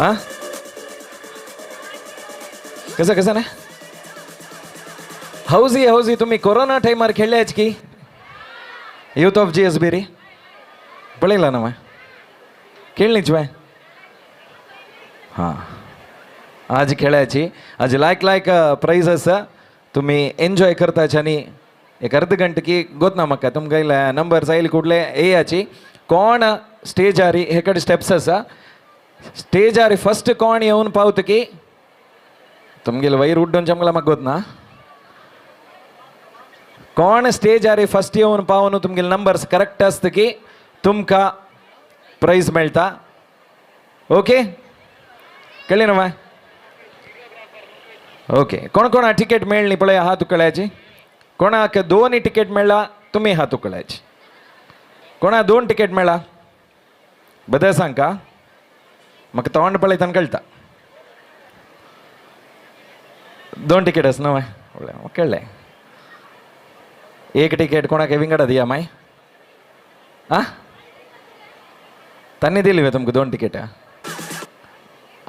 हां कसं कसं ना हौजी हौजी तुम्ही कोरोना टायमार खेळल्याच की युथ ऑफ जी एस बी रे पळयला ना माय खेळणीच बाय. हां आज खेळायची आज लायक लायक प्राईज आसा तुम्ही एन्जॉय करताच आनी एक अर्द घंटे की गोत ना म्हाका तुमकां नंबर आयल कुडले येयाची कोण स्टेजार हे कडेन स्टेप्स आसा स्टेजार फर्स्ट कोण येवन पावत की तुमगेले वयर उड्डून चमकला म्हाका गोत ना कोण स्टेजार फर्स्ट येवन पावन तुमगेले नंबर्स करेक्ट आसता की तुमकां प्राईज मेळटा. ओके कळ्ळें न्हू माय? ओके कोण कोणा तिकेट मेळ्ळी पळय हात उकळ्याची. कोणाक दोन तिकेट मेळ्ळा तुमी हात उकळ्याची. कोणा दोन तिकेट मेळ्ळा बदल सांग का म्हाका तोंड पळयतना कळटा. दोन तिकेट आसा न्हू माय कळ्ळें. एक तिकेट कोणाक विंगडा दिया माय आं तांणी दिली वे तुमकां दोन तिकेट.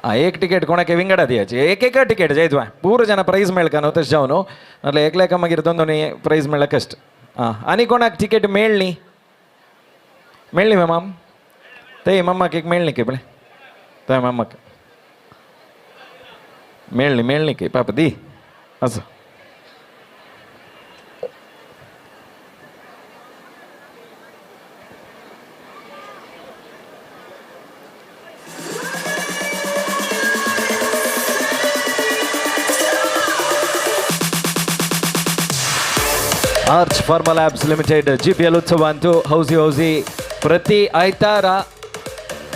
आं एक तिकेट कोणाक विंगडा दियाची एक एक तिकेट जायत वा पूर जाणां प्राईज मेळका न्हू तशें जावन न्हू नाल्यार एकल्याका मागीर दोन दोन प्राईज मेळ्ळ्यार कश्ट. आं आनी कोणाक तिकेट मेळ्ळी मेळ्ळी वे माम ते मम्माक एक मेळ्ळी की पळय थंय मम्माक मेळ्ळी मेळ्ळी की पापा दी आसा. Arch pharma labs limited GPL उत्सवांतु हौसी हौसी प्रति आयतारा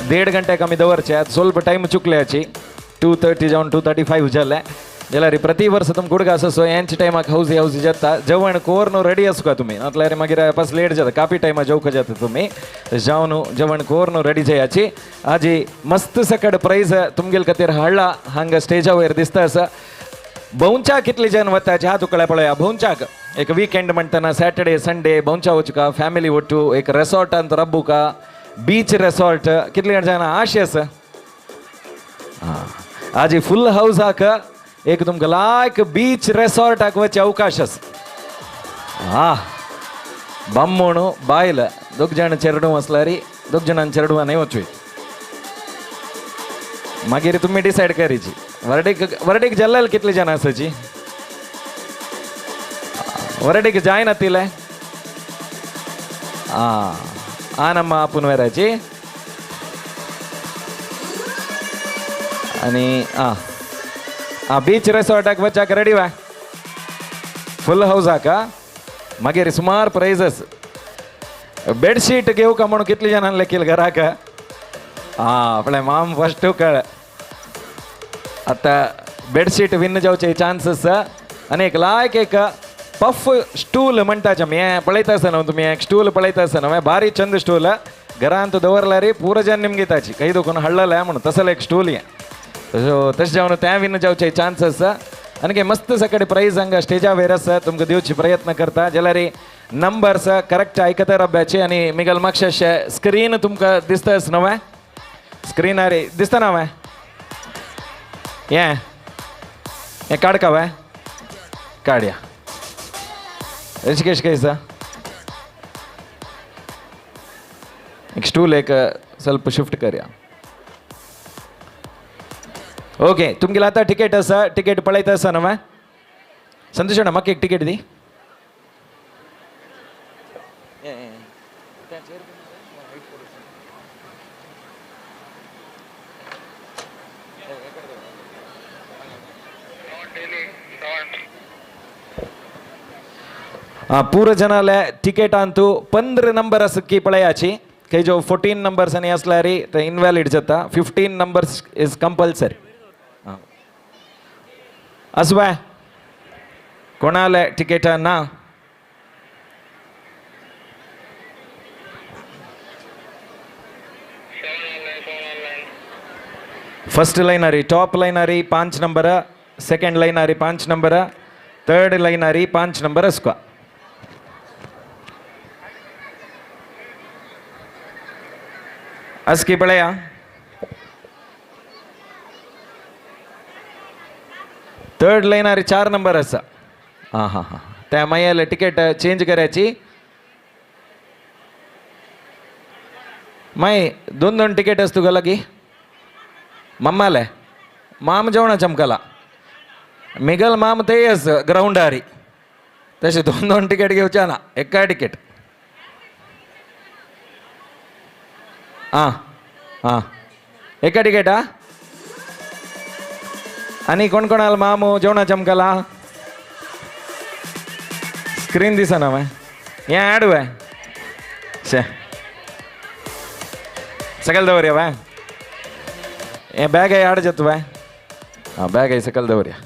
1.5 घंटे कमी दवरचे. आज ಸ್ವಲ್ಪ टायम चुकल्याची 2:30 जावन 2:35 जालें जाल्यार प्रति वर्स तुम गुडगा आसा सो यांच्या टायमाक हौसी हौसी जाता जेवण कोरून रेडी आसका तुमी नातल्यार मागीर पास लेट जाता कापी टायमा जेवका जाता तुमी जावन जेवण कोरून रेडी जायाची. आजी मस्त सकड प्राईज तुमगेल खातीर हाडला हांगा स्टेजा वयर दिसता आसा. भोंवच्याक कितले जण वताचे हात उकळ्या पळया. भोंवच्याक एक वीकेंड म्हणटना सॅटर्डे संडे भोंवच्या वचका फॅमिली ಒಟ್ಟು एक रेसॉर्टांत रब्बुका बीच रेसॉर्ट कितले जाण आशे आसा. हां आजी फुल हावसाक एक तुमकां लायक बीच रेसॉर्टाक वचे अवकाश आसा. हां बामण बायल दोग जाण चेरडूं आसल्यार दोग जाणान चेरडुवानय वचूं मागीर तुमी डिसायड करीची. वर्डीक वर्डीक जल्लाल कितले जाण आसाची वर्डीक जायना तिले आं आनम्मा आपूण वेराची आनी आं आं बीच रेसॉर्टाक वचाक रेडी वा फुल हावसाक मागीर सुमार प्रायजस बेडशीट घेवका म्हणून कितले जाणां लेखील घराक. आं पळय माम फस्ट कळ आतां बेडशीट विन जावचे चान्सीस. आनी एक लायक एक पफ स्टूल म्हणटाचे आमी हें पळयता आसा न्हू तुमी एक स्टूल पळयता आसा न्हू भारी चंद स्टूल घरांत दवरल्यार पुरो जन निमगे ताची काही दुखून हाडलेलें म्हणून तसलें एक स्टूल हें सो तशें जावन तें विन जावचे चान्सीस. आनी मस्त सकाळी प्रायज हांगा स्टेजा वयर आसा तुमकां दिवचे प्रयत्न करता जाल्यार नंबर्स करेक्ट आयकता रब्याचे. आनी मिगल मातशें स्क्रीन तुमकां दिसता न्हू स्क्रीनार दिसता ना हें हें काडका वे काडया ऋषिकेश कैसा एक स्टूल एक ಸ್ವಲ್ಪ शिफ्ट करया. ओके तुमगेले आतां तिकेट आसा तिकेट पळयता आसा न्हू संतोष अण्णा म्हाका एक तिकेट दी. पूरा जनाले तिकेट अंतु 15 नंबर आसा पळयाची काही जो 14 नंबर्स आनी आसल्यार ते इनव्हॅलिड जाता. 15 नंबर्स is compulsory. आसुबाय कोणाले तिकेट ना फर्स्ट लाइन आ रही टॉप लाइन आ रही 5 नंबर सेकंड लाइन आ रही 5 नंबर थर्ड लाइन आ रही 5 नंबर उसका. असकी पळया थर्ड लायनार 4 नंबर आसा. आं हां हां, त्या मागीर टिकेट चेंज करायची. मागीर 2 2 टिकेट आस तुका लागीं. मम्माले माम जेवणा चमकला मिगल माम तेय आस ग्रावंडारी. तशें 2 2 टिकेट घेवचे ना, एका टिकेट. आं आं, एका टिकेट. आ आनी कोण कोणाल मामू जेवणा चमकला? स्क्रीन दिसना वे हें ॲड वे शे सकयल दवरया वे. हें बॅग आड जाता वे. आं, बॅग सकयल दवरया.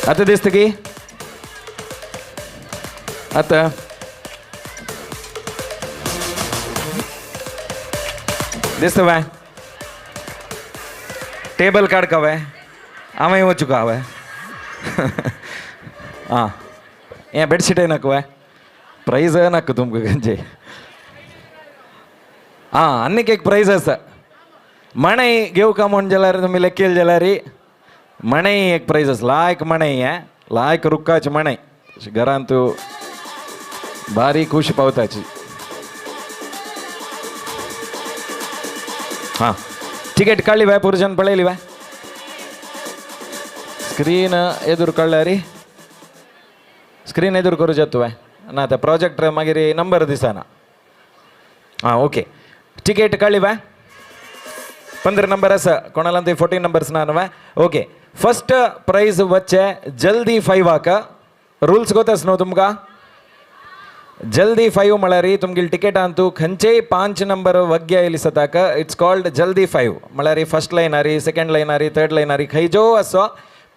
आतां दिसता की आतां दिसता वे. टेबल काड का वे, हांवें वचूं का वे. आं, हें बेडशीटय नाका वे, प्रायज नाका तुमकां खंयचे. आं, आनीक एक प्रायज आसा. मणय घेवका म्हूण जाल्यार तुमी लेखेल जाल्यार मणय एक प्रायज आसा. लायक मणय, हें लायक रुखाची मणय. घरांत बारीक खुशी पावताची. हां, टिकेट काडली बाय पुरुषान पळयली बाय. स्क्रीन एदूर काडल्यार स्क्रीन एदूर करूं जाता बाय ना, ते प्रोजेक्टर मागीर नंबर दिसना. आं ओके, टिकेट काडली बाय. 15 नंबर आसा कोणाला ते 14 नंबर्स ना न्हू. ओके, फर्स्ट प्रायज वच्चे जल्दी 5 रूल्स गोतास न्हू तुमकां. जल्दी 5 म्हळ्यार तुमगेली टिकेटान तूं खंयचेय 5 नंबर वग्य आयली सताक it's called जल्दी 5. म्हळ्यार फर्स्ट लायनारी, सेकंड लायनारी, थर्ड लायनारी खंयचो आसो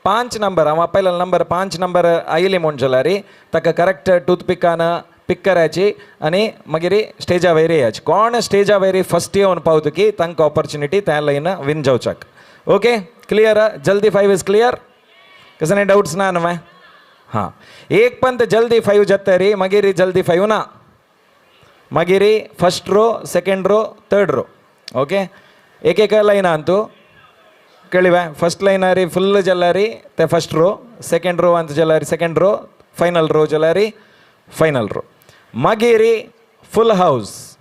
5 नंबर. हांव आपयलो नंबर 5 नंबर आयली म्हूण जाल्यार ताका करेक्ट टूथपिकान पिक करायची आनी मागीर स्टेजा वयर येयाची. कोण स्टेजा वयर फर्स्ट येवन पावता की तांकां ऑपॉर्च्युनिटी त्या लायन विन जावच्याक. Okay, clear? जल्दी 5 is clear? कसले डाउट्स ना न्हू? हां, एक पंत जल्दी 5 जाता रे, मागीर जल्दी 5 ना, मागीर first row, second row, third row. Okay, एक एक लायन तूं कळ्ळी वे. फर्स्ट लायनारी फुल जाल्यार ते फर्स्ट रो, सेकंड रो अंत जाल्यार सेकंड रो, फायनल रो जाल्यार फायनल रो. मागीर फुल हावस.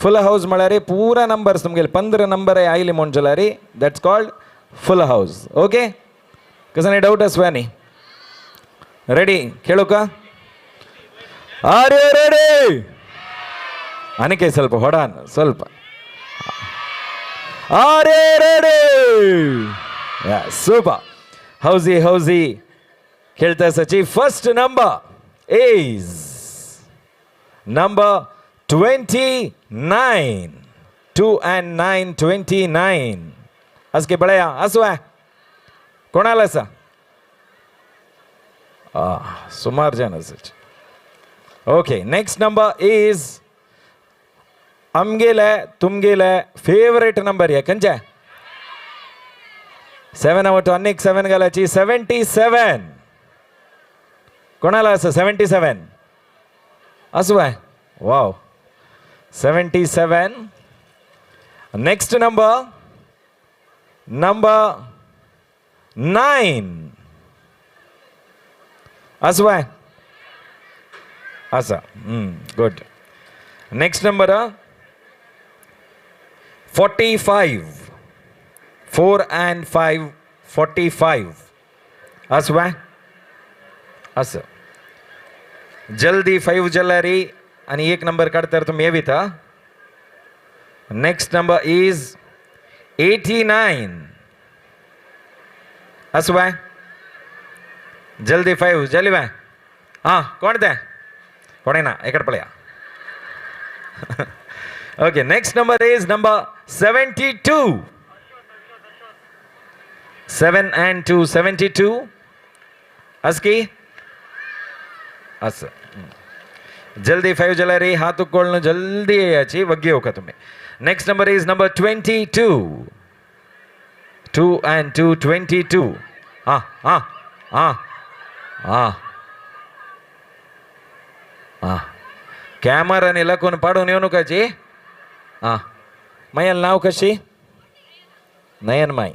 फुल हावस म्हळ्यार पुरा नंबर्स तुमगेले 15 नंबर आयले म्हूण जाल्यार that's called full house. Okay, कसले डाउट आसवा न्ही? रेडी खेळू का? Are you ready? आनी ಸ್ವಲ್ಪ ಹೊಡಾನ್ ಸ್ವಲ್ಪ. Are you ready? Super. ಹೌಸಿ ಹೌಸಿ खेळता सची. First number is number 29. 2 and 9, 29. असके पळया असू आहे कोणाला आसा? सुमार जन आसाचे. ओके, नेक्स्ट नंबर is आमगेले तुमगेले फेवरेट नंबर हे खंयचे? 7 आवट आनीक 7 घालायची. 77 कोणाला आसा? 77 आसूं बाय. वाव, 77. Next number, number 9 आसूं बाय आसा. गुड. Next number 45. 4 and 5, 45 आसूं बाय आसा. जल्दी 5 जाल्यार आनी एक नंबर काडतर तुमी येवीत. नेक्स्ट नंबर is 89 आसूं बाय. जल्दी 5 जाली बाय. आं, कोण तें? कोणय ना, एकडे पळया. Okay, next number is number 72. 7 and 2, 72. असकी असं जल्दी 5 जाल्यार हात उखलून जल्दी येयाची वग्गी येवका तुमी. Next number is number 22. 2 and 2, 22. हां हां हां हां हां, कॅमेरानी लकून पाडून येऊ नकाची. हां, मागीर नाव कशी? नयन माय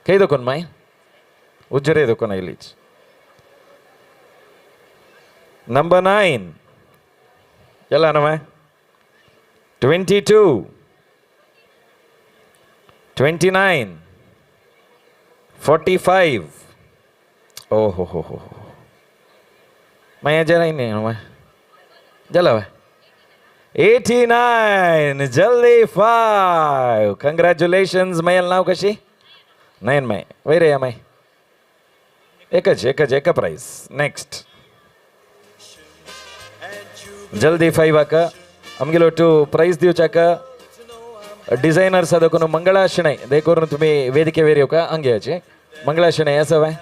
खंय दोकोन माय उज्जरे दोकोन आयलीच. नंबर 9 जाला ना माय 22 29 45. ओ हो हो हो माया जरा नाही माय जाला 89 जल्दी 5. कंग्रॅच्युलेशन्स. मयल नाव कशी? नयन माय. वैर या माय एकच एकच एका प्राईज. नेक्स्ट जल्दी 5 आका आमगेलो टू प्राईज दिवचाक डिझायनर्स देखून मंगळा शणै देखून तुम्ही वेदिके वेर येवका अंग याची मंगळा शणै आसा बाय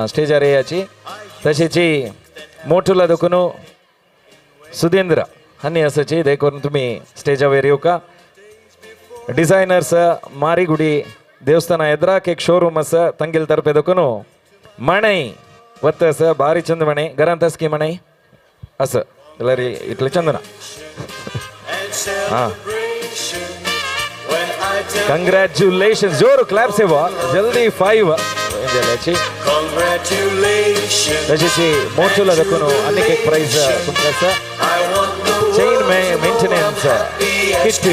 स्टेजार याची. तशीची मोठूला देखून सुधेंद्र हन्नी आसाची देखून तुम्ही स्टेजावेर येवका. डिझायनर्स मारीगुडी देवस्थान एद्राक एक शोरूम आसा तंगेल तर्फे देखून मणई वत्त आसा बारी चंद मणई घरांत आसा की मणई आसा जाल्यार इतले चंद ना. हां कंग्रॅच्युलेशन. जोर क्लॅप सेवा जल्दी 5 जाल्याची. तशीच मोठूला देखून आनीक एक प्राईज तुमकां आसा chain maintenance kit.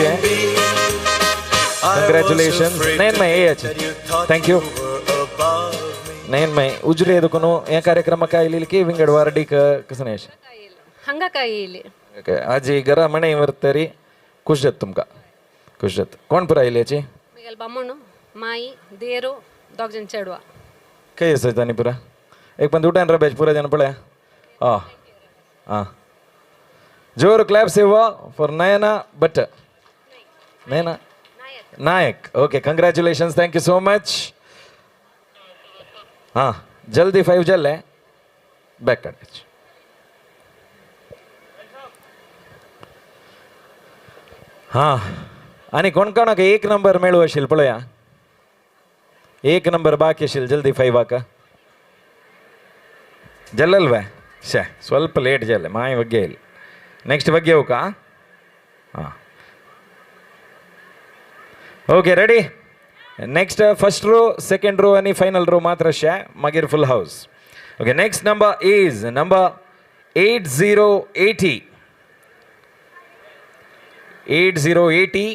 Congratulation Nayan Mai येयाचे. Thank you Nayan Mai. उजरे देखून ह्या कार्यक्रमाक आयली की विंगड वार्डीक कसं नाही हांगा काय येयली आजी घरा मणे व्हरतरी खुश जात तुमकां. खुश जात. कोण पुरा आयली याची? मिगेल बामण माई देरो दोग जण चेडवा. खंय आसा तांणी पुरा एक पण दुटान रबेज पुरा जण पळया. आं आं जोर क्लॅप सेवा for Nayana Bhat. Nayana Nayak. Okay congratulations. Thank you so much. हां जल्दी 5 जाल्ले बॅक काडचे. हां आनी कोण कोणाक एक नंबर मेळू आशिल्लो पळया. एक नंबर बाकी आशिल्लो जल्दी 5 आका जल्लल्वे शे ಸ್ವಲ್ಪ ಲೇಟ್ ಜಲ್ಲೆ ಮಾಯ ಬಗ್ಗೆ ಇಲ್ಲ. ನೆಕ್ಸ್ಟ್ ಬಗ್ಗೆ ಹೋಗಾ. ಹಾಂ okay ready. Next first row second row आनी फायनल रो मात्र शे मागीर full house. Okay next number is number 8080 8080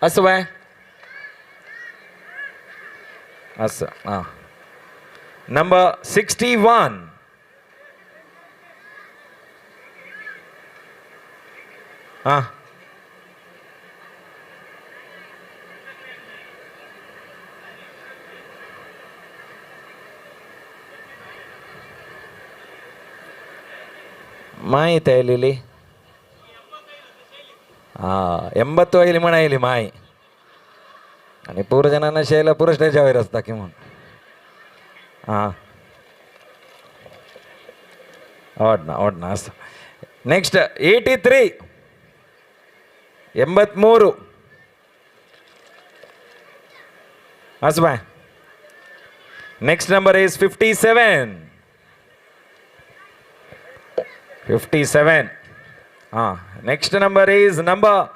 असं वय असं. हां नंबर 61. हां माहिती आयलेली. हां 80 आयली म्हण आयली माय आणि पूर जणांना शैला पुरं स्टेजावर असता की म्हणून. हां ओडना ओडना असं. नेक्स्ट 83 83 असं bye. Next number is 57 57. हां नेक्स्ट नंबर is number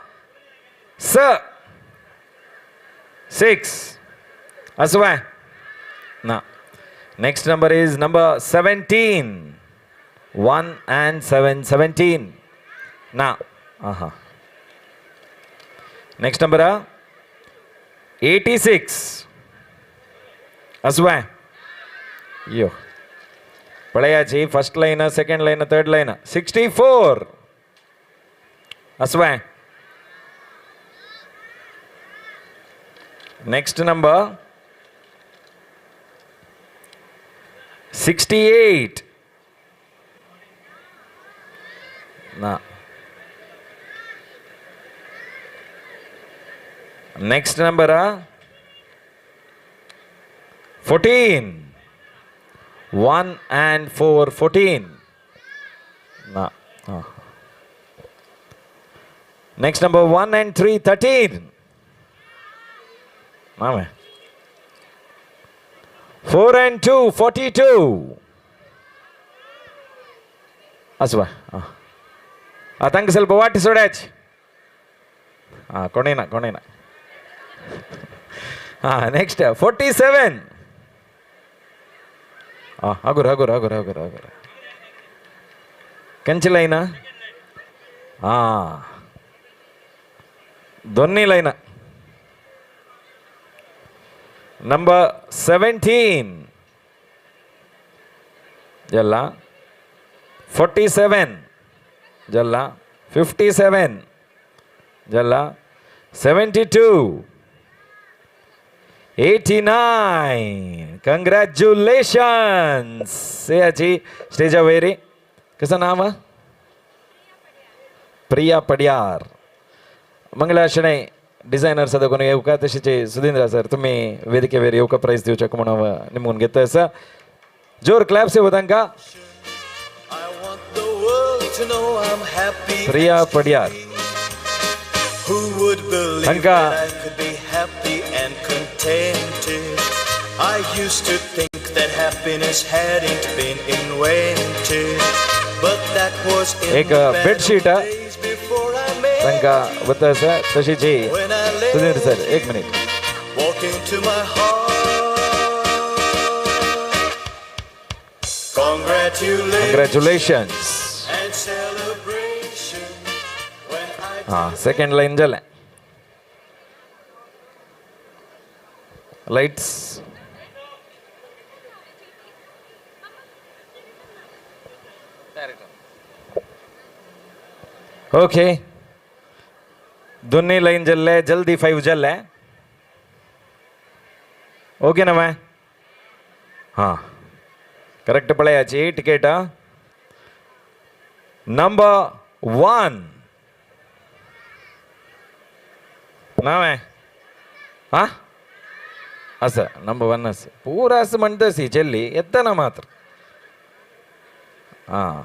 6 असं बाय ना. Next number is number 17 1 and 7 17 ना. हां नेक्स्ट नंबर 86 असं बाय. यो पळयाची first line second line third line 64 असं बाय. नेक्स्ट नंबर 68 ना. नेक्स्ट नंबर 14 1 and 4 14 ना. Next number 1 and 3 13 ना. 4 and 2 42 असं बा. तांकां ಸ್ವಲ್ಪ वाटी सोडायची. हां कोणय ना कोणय ना. हां नेक्स्ट 47. हां अगोर अगोर अगोर अगोर अगोर कंची लाईन. हां दोन्ही लाईन. नंबर 17 जल्ला, 47 जल्ला, 57 जल्ला, 72, 89. कंग्रॅच्युलेशन्स. याची स्टेजा वैरी कसं नाव? प्रिया पडियार. मंगला शणै डिझायनर सदा कोणी येऊ का तशीचे सुधींद्र सर तुम्ही वेदिकेवर येऊ का प्राईज देऊ शकू म्हणून निमून घेतो असं. जोर क्लॅप्स येऊ तांकां. प्रिया पडियार तांकां I used to think that happiness hadn't been invented, but that was in एक बेडशीट तांकां वता आसा तशीच सुधीर सर एक minute. Walk into my heart. Congratulations. Congratulations. And celebration when I हां सेकंड लाईन जालें. लाईट्स ओके दोन्ही लाईन जल्ले जल्दी 5 जल्ले. ओके ना मैं? हां करेक्ट पळयाची टिकेट. नंबर 1 नाव आहे. हां असं नंबर 1 असं पुरा असं म्हणतस ही चेल्ली येताना मात्र. हां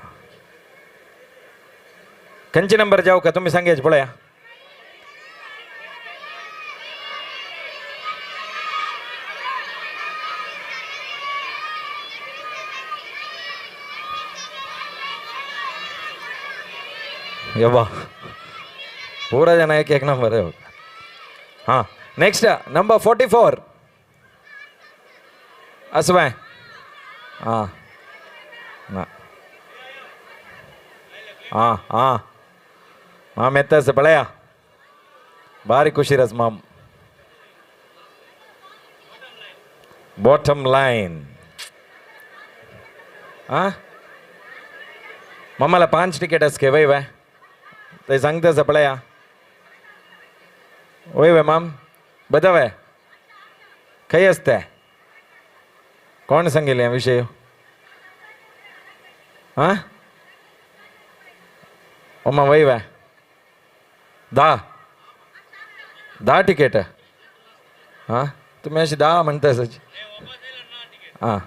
खंयचे नंबर जाऊ का तुम्ही सांगायचे पळया. यबा पूरा जण एक एक नंबर आहे. हां नेक्स्ट नंबर 44 असं बाय. हां ना हां हां माम येतास पळया बारी खुशीरस माम. Bottom line. हां मामाला 5 तिकीट असके वय वय ते सांगतास पळया. वय वय माम बदावे खंय असते कोण सांगेल विषय? हां ओमा वय वय 10 10 तिकीट. हां तुम्ही अशी 10 म्हणता सच. हां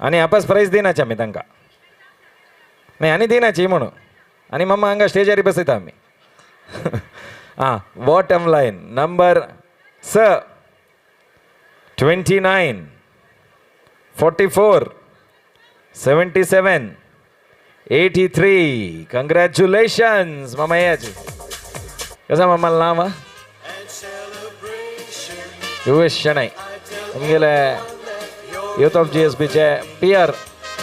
आनी आपस प्राईज दिनाचे आमी तांकां नाही आनी दिनाची म्हणून आनी मम्मा हांगा स्टेजारी बसयता आमी. हां बॉटम लाईन नंबर 6 29 44 77 83. कंग्रॅच्युलेशन्स मामा. याची कसं मामाला नाव? युवेश शणै तुमगेले यूथ ऑफ GSBचे PR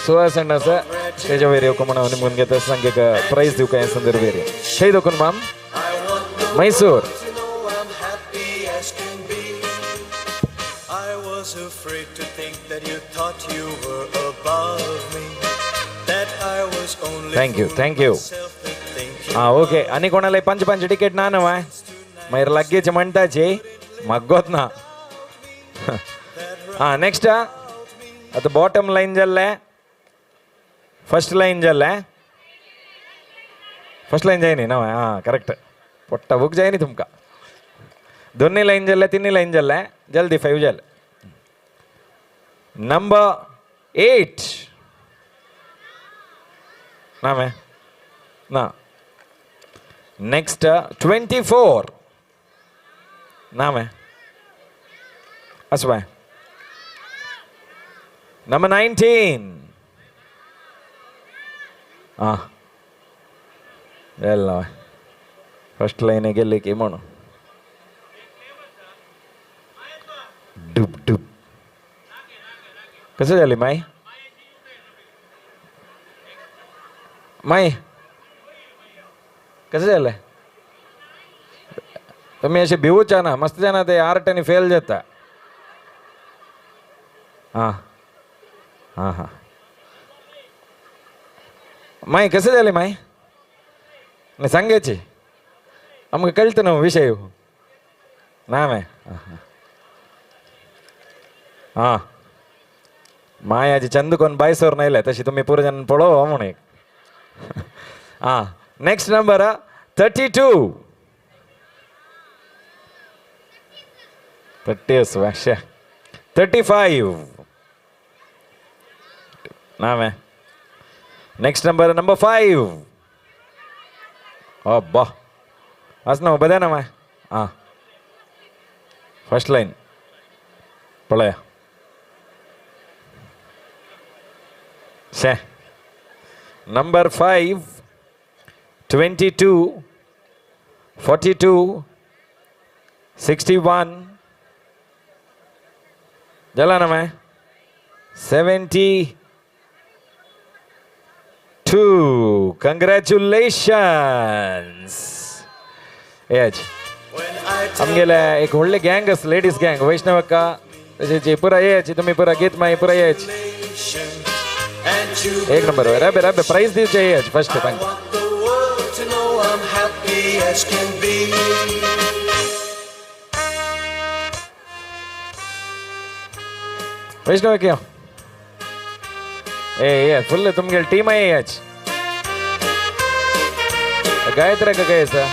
Suhas अण्णा सर स्टेजावेर येवका म्हणून निमून घेता सांगेक प्राईज दिवका हे संदर्भेर. खंय दोकून माम? Mysore. I was afraid to think that you thought you were above me, that I was only Thank you, thank you. हां ओके आनी कोणाला 5 5 तिकीट ना न्हय मागीर लागींच म्हणटाची मागोत ना. हां नेक्स्ट आतां बॉटम लाईन जाल्लें फर्स्ट लाईन जाल्लें. फर्स्ट लाईन जाय न्ही ना? हां करेक्ट पोट्टा बूक जाय न्ही तुमकां. दोन्ही लाईन जाल्ले तिन्ही लाईन जाल्ले जल्दी 5 जाल्ले. नंबर 8 ना मैं ना. नेक्स्ट 24 नाम है असं बाय. नंबर 19. हां फर्स्ट लाईन गेली की म्हणून. कसं जाली माई? माई कसं जालें? तुमी अशें भिवूचा ना, मस्त जाना ते आर्ट आनी फेल जाता. हां हां हां माई कसं जालें माई? सांगायची आमकां कळटा न्हू विशय ना माय. हां माय आजी चंद कोण बायसोर नायले तशी तुमी पुरो जाण पळोवं म्हूण एक. हां नेक्स्ट नंबर 32. 30 आसा शे 35 ना may. Next number number 5. अब्बा आस ना बरें ना माय. आं फर्स्ट लायन पळया. शे नंबर 5 22 42 61 जाला ना माय 72. कंग्रॅच्युलेशन्स. येच आमगेले एक व्हडले गँग आसा, लेडीज गँग, वैष्णव अक्का तशेंच पुरा येच तुमी पुरा गीत माई पुरा येच. एक नंबर रबे रबे प्राईज दिवचे येच फर्स्ट तांकां. वैष्णव अक्का ए ए फुल तुमगेले टीम आहे याच. गायत्री का काय आसा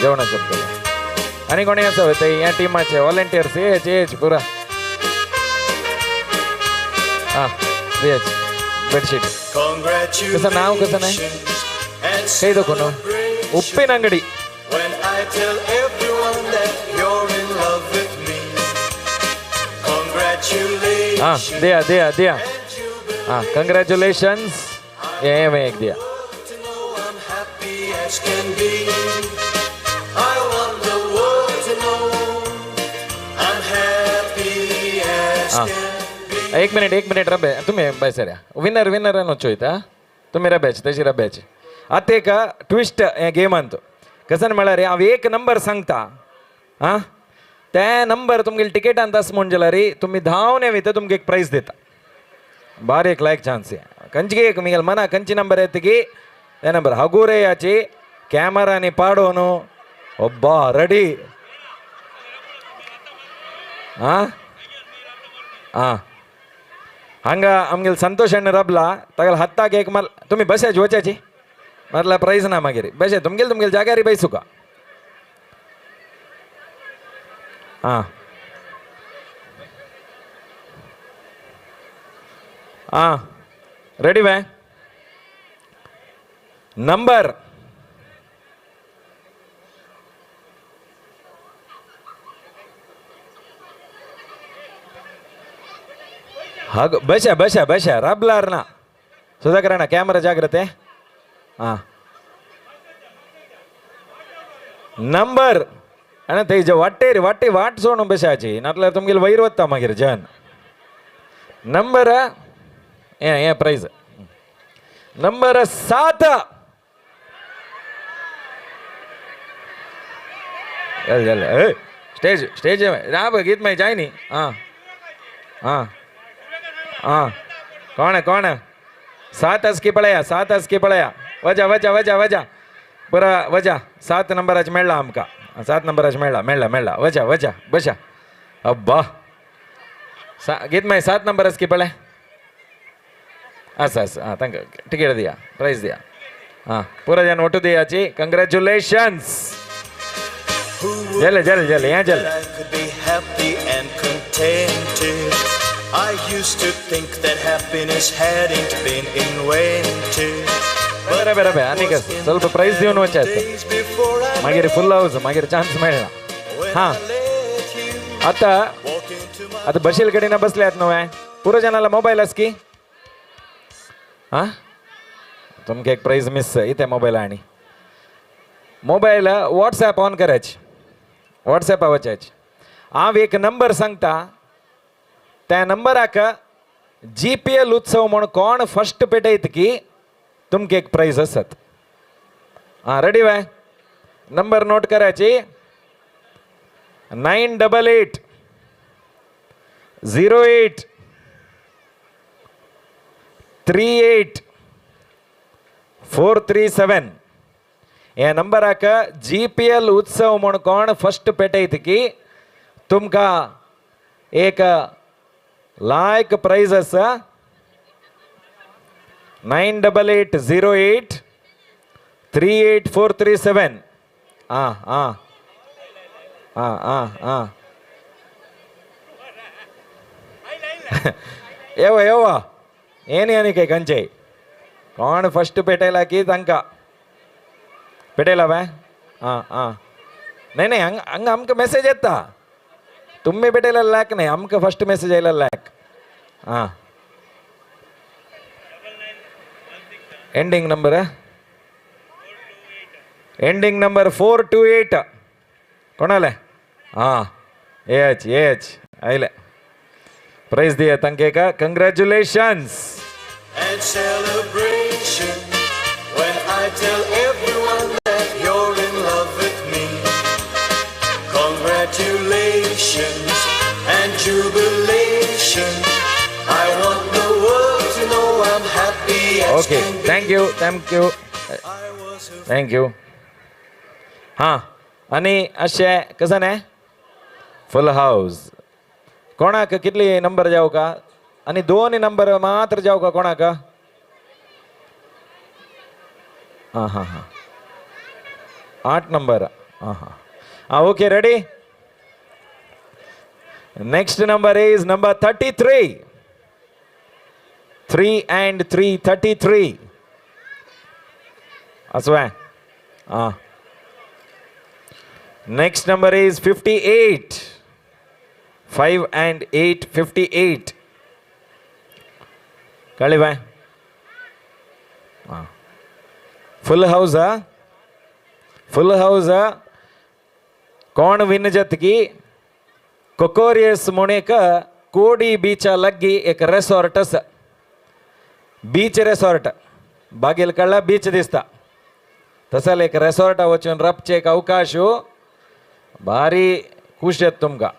जेवणाचे आनी कोणी आसा ते ह्या टिमाचे व्हॉलंटियर्स येच येच पुरा. हां येच बेडशीट. कसं नाव कसं नाही काही दाखव न्हू. उप्पिन अंगडी. हां दिया दिया दिया. हां कंग्रॅच्युलेशन्स. हे एक दिया. हां एक मिनिट रबे तुम्ही बाय या विनर विनर वचोयता तुम्ही रब्याचे तशी रब्याचे. आतां एक ट्विस्ट हे गेमान कसं म्हळ्यार हांव एक नंबर सांगता. हां ते नंबर तुमगेले टिकेटान आसा म्हूण जाल्यार तुमी धांवन येता तुमकां एक प्रायज दिता. बारीक एक लायक चान्स कंची एक मिगेल मना कंची नंबर येता की ते नंबर हगुरे याची कॅमेरानी पाडोवन अब्बा रेडी. हां हां हांगा आमगेले संतोष अण्ण रबला तागेले हत्ताक एक मार तुमी बसाची वचाची मारला प्रायज ना मागीर बशे तुमगेले तुमगेले जाग्यार बैसुका. हां हां रेडी वे नंबर हाग बशा बशा बशा रबलार ना सुधाकर अण्णा कॅमेरा जाग्रते. हां नंबर अण्णा ते वाटेर वाटे वाट सोडून बशाची नाटल्यार तुमगेले वयर वता मागीर जन. नंबर हे हे प्रायज नंबर 7. चल चल ए स्टेज स्टेज ना गीत माई जाय न्ही. हां हां हां कोण है कोण है? 7 असकी पळया 7 असकी पळया. वजा वजा वजा वजा पुरा वजा. 7 नंबराचे मेळ्ळा आमकां. 7 नंबराचे मेळ्ळा मेळ्ळा मेळ्ळा. वजा वजा बशा अब्बा गीत माई 7 नंबर असकी पळय आसा आसा. हां तांकां टिकेट दिया प्रायज दिया. हां पुरा जाण ओटू दियाची. कंग्रॅच्युलेशन्स. जालें जालें जालें हें जालें. I used to think that happiness hadn't been invented. बरें बरें बरें आनी कसं ಸ್ವಲ್ಪ प्रायज दिवन वचचे मागीर फुल हावस मागीर चान्स मेळना. हां आतां आतां बशील कडेन बसल्यात न्हू पुरो जाणाला मोबायल आस की. हां तुमकां एक प्रायज मिस इथे मोबायल आनी मोबायल वॉट्सॅप ऑन करायचे वॉट्सॅपा वचायचे. हांव एक नंबर सांगता त्या नंबराक जीपीएल उत्सव म्हूण कोण फर्स्ट पेटयत की तुमकां एक प्रायज आसत. आं रेडी वे? नंबर नोट करायची 988 08 38 437. ह्या नंबराक जीपीएल उत्सव म्हूण कोण फर्स्ट पेटयत की तुमकां एक लायक प्रायज आसा. 988 08 38 437. आं आं आं आं आं येवा येवा येनी आनी काय खंयचे कोण फर्स्ट पेटयला की तांकां पेटयला बाय. आं आं नाही नाही हांगा हांगा आमकां मेसेज येता तुमी पेटयला लायक नाही आमकां फर्स्ट मेसेज आयला लायक. आं ending number ending number 428. कोणाले? हां एच एच आयले प्राइज दिया तांकां एका. Congratulations. And celebration when I tell everyone that you're in love with me. Congratulations and jubilation. I want the world to know I'm happy as okay can be. Thank you thank you I was a thank you. हां आनी अशें कसं न्ही फुल house कोणाक कितली number जावं का आनी दोन नंबर मात्र जावं का कोणाक? हां हां हां 8 नंबर. हां हां हां okay ready. Next number is number 33. 3 and 3 33. असं हां. Next number is 58. 5 and 8 58. कळ्ळी बाय? हां फुल हावज फुल हावज कोण विन जात की कोकोरियस म्हूण एक कोडी बीचा लागीं एक रेसॉर्ट आसा. बीच रेसॉर्ट बागेल कडला बीच दिसता तसले एक रेसॉर्टा वचून राबचे एक अवकाश भारी खूश जाता तुमकां.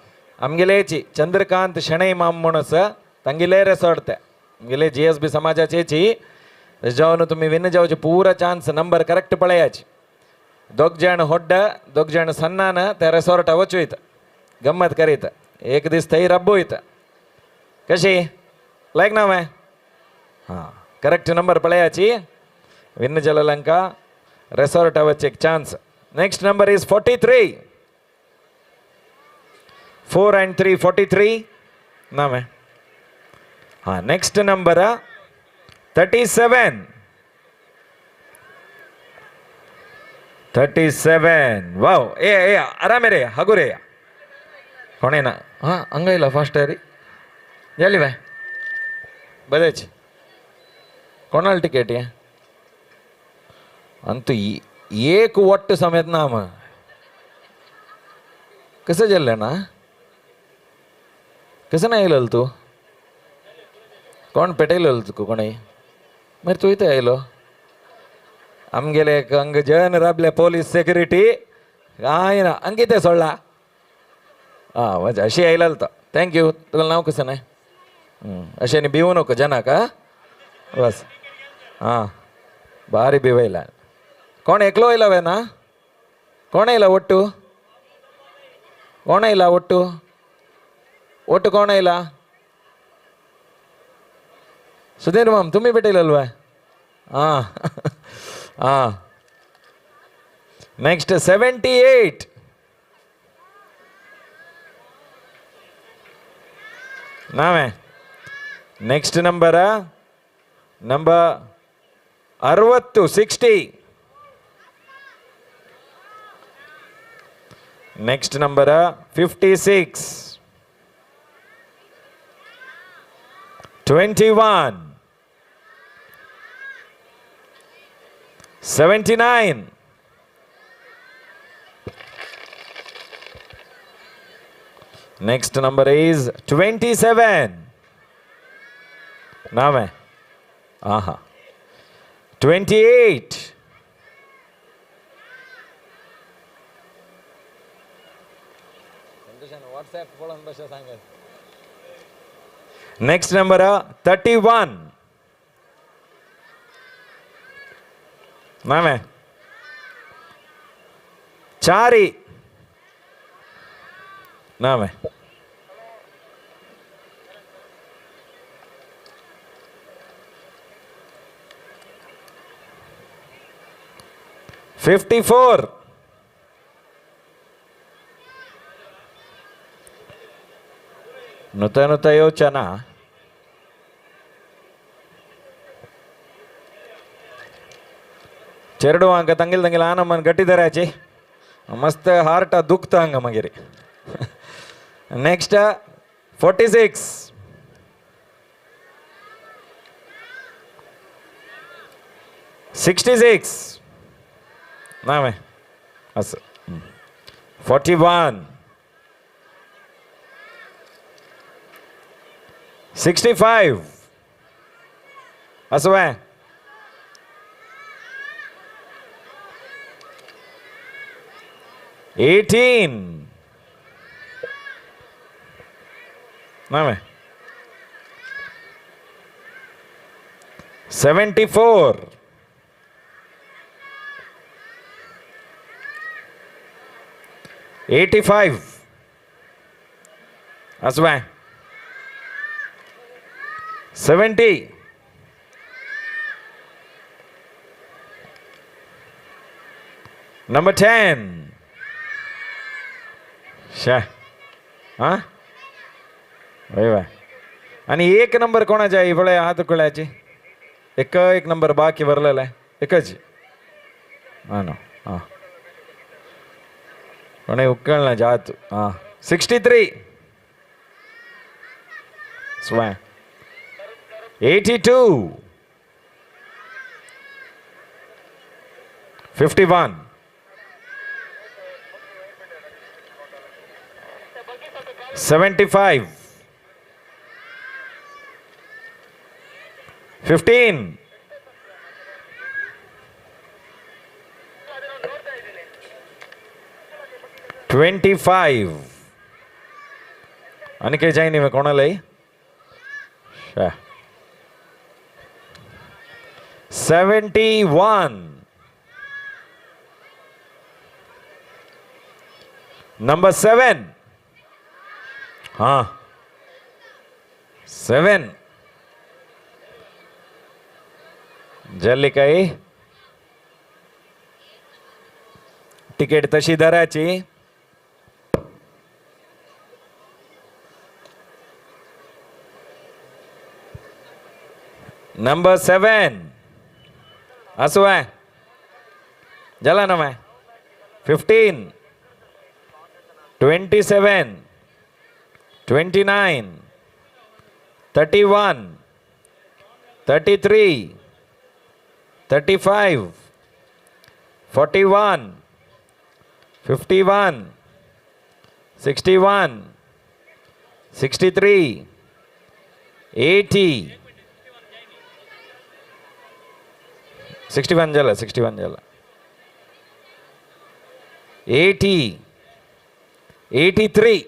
आमगेलेची चंद्रकांत शणै माम म्हूण आसा तांगेले रेसॉर्ट ते आमगेले GSB समाजाचेची. जावन तुमी विन जावचे पुरा चान्स. Number correct पळयाची. दोग जाण होड्ड दोग जाण सन्नान त्या रेसॉर्टा वचूयत गम्मत करीत एक दीस थंय रब्बूयत. कशी लायक ना हांवें? हां करेक्ट नंबर पळयाची विन जालेल्यांका रेसॉर्टा वचचे एक chance. Next number is 43. 4 and 3 43 नाम है. हाँ नेक्स्ट नंबर 37. 37. वाव ए ए आराम रे हगुरे कोणेना. हां हंगा येयला फास्ट रे जाली बाय बरेच कोणाला टिकेट हे अंतु एक वट्ट समेत ना मग कसं जाल्लें ना कसं नाही आयलो तूं? कोण पेटयलो तुका कोणय? मागीर तूं इथं आयलो. आमगेले एक हांगा जन राबले पोलीस सेक्युरिटी काय ना हांगा कितें सोडला. आं मजा अशी आयलो तो. Thank you. तुका नांव कसं नाही? अशें न्ही भिवू नको जनाक. आं बस आं भारी भिवयला. कोण एकलो आयला वे ना? कोण आयला ಒಟ್ಟು? कोण आयला ಒಟ್ಟು? ಒಟ್ಟು कोण आयला? सुधीर माम तुम्ही भेटेल अल्वा? हां हां. Next 78. Now next number number 60 60. Next number 56. 21. 79. Next number is 27. नाव आहे. आहा 28. Next number 31. नाव आहे चारी. नाव आहे 54. नुता नुता येवच्या ना. चेरडू हांगा तंगील तंगील आनमन गट्टी धरायची मस्त हार्ट दुखता हांगा मागीर. नेक्स्ट 46. 66. नाव आहे असं 41. 65. असं आहे 18. नाव आहे 74. 85. असं आहे 70. नंबर 10. शा हां वय वय. आणि एक नंबर कोणाच्या आहे पळय हात उकळायची. एक एक नंबर बाकी भरलेला आहे एकच. हां ना हां कोणी उकळना जात. हां 63. स्वाय 82. 51. 75. 15. 25. आणि काही जाई नाही कोणालाही. 71. नंबर 7. हां 7. जल्ली काही तिकीट तशी धरायची. नंबर 7. असं आहे झाला ना माय 15. 27. 29. 31. 33. 35. 41. 51. 61. 63. 80. 61 झाला 61 झाला 80. 83.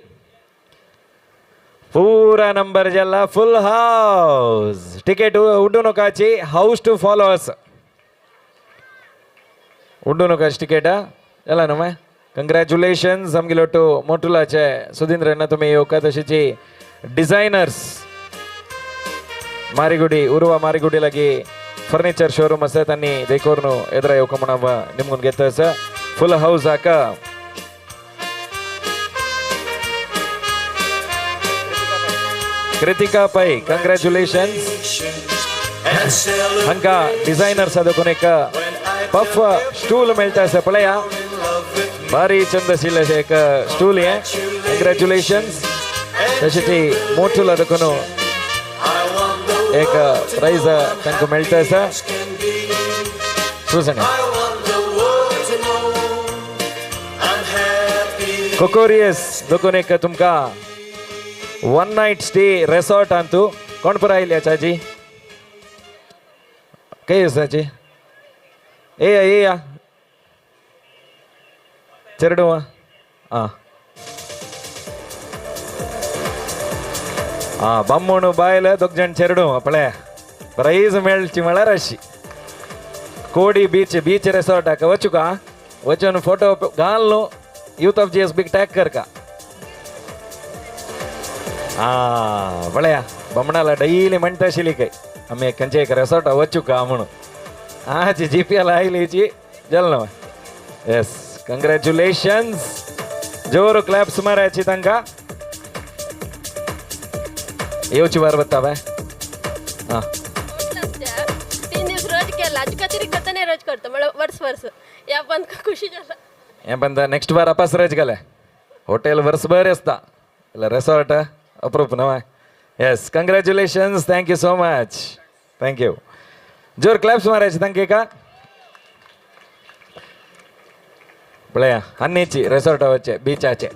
पूरा नंबर झाला फुल हाऊस. तिकीट उड्डू नकाची हाऊस टू फॉलोअर्स उड्डू नकाची तिकीट झाला ना मग. कंग्रॅच्युलेशन्स आमगेलो मोटुलाचे सुधींद्र तुम्ही येवका. तशीची डिझायनर्स मारिगुडी उर्वा मारिगुडी लागी फर्निचर शोरूम आसा तांणी देखोर एदरा येवका म्हणून निमगून घेता आसा. फुल हाऊस हाका कृतिका पै कंग्रॅच्युलेशन्स. हांका डिझायनर्स देखून एक पफ स्टूल मेळटा आसा पळया. भारी चंद आशिल्लें एक स्टूल हें. कंग्रॅच्युलेशन्स. तशेंच मोटुला देखून एक प्राइज तांकां मेळटा आसा. सुजन कोकोरियस देखून एक तुमकां 1 नायट स्टे रेसॉर्ट अंतू कोण पर आयल्या चाची. खंय आसाची? येया येया चेरडुवा. आं आं बामण बायल दोग जाण चेरडू पळया प्राईज मेळची म्हळ्यार अशी कोडी बीच बीच रेसॉर्टाक वचूका वचून फोटो घाल न्हू यूथ ऑफ GSB tag करका. आं पळया बामणाला डैली म्हणटा आशिल्ली काय आमी खंयच्या एक रेसॉर्टा वचूका म्हणून. आची GPL आयलीची जाल न्हू. येस कंग्रॅच्युलेशन्स. जोर क्लॅप्स मारायची तांकां. येवची बार बत्ता बाय. हां 3 दिवस रोज केला अजून तिरी करता रोज करतो म्हळ्यार वर्स वर्स या पण खुशी जाला. हें पण नेक्स्ट बार अपास रोज गेले हॉटेल वर्सभर आसता रेसॉर्ट अप्रूप न्हय. Yes congratulations. Thank you so much. Thank you. जोर क्लॅप्स मारायचे तांकां एका. पळया आन्नीची रेसॉर्टा वचचे बिचाचे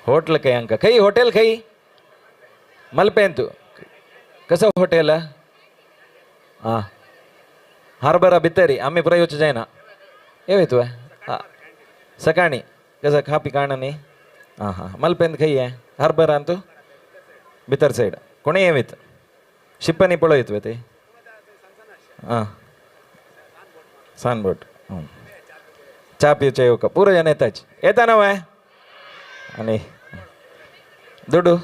होटल खंय हांकां खंय हॉटेल खंय मलपेंतू कसं हॉटेल? आं हार्बरा भितरी आमी पुराय वचूं जायना. येवय तुवें सकाळीं कसं खापी काण न्ही. आं हां मलपेंत खंय हें हार्बरान तूं भितर सायड कोणें येवीत शिप्पांनी पळयत वे ते. आं सानबोट च्या पिवचे येवका पुरो जाण येताच येता न्हू आनी दुडू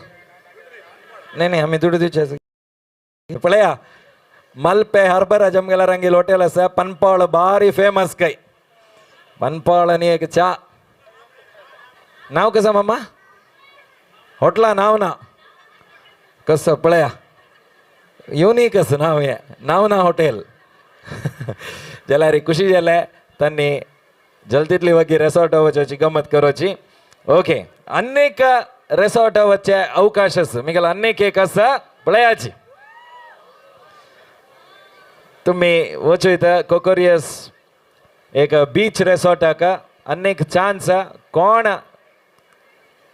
नाही नाही आमी दुडू दिवचे. पळया मलपे हार्बरा जमगेला रंगील हॉटेल आसा पनपाळ भारी फेमस काय पनपाळ आनी एक च्या. नाव कसं मामा हॉटेला नाव ना कसं पळया युनीक आसा नाव हें नाव ना हॉटेल. जाल्यार खुशी जालें तांणी जलतीतली वगी रेसॉर्ट वचोची गमत करोची. ओके अनेक रेसॉर्ट वचचे अवकाश आसा मिगेलो अनेक एक आसा पळयाची. तुमी वचयता कोकोरियस एक बीच रेसॉर्टाक अनेक चान्स कोण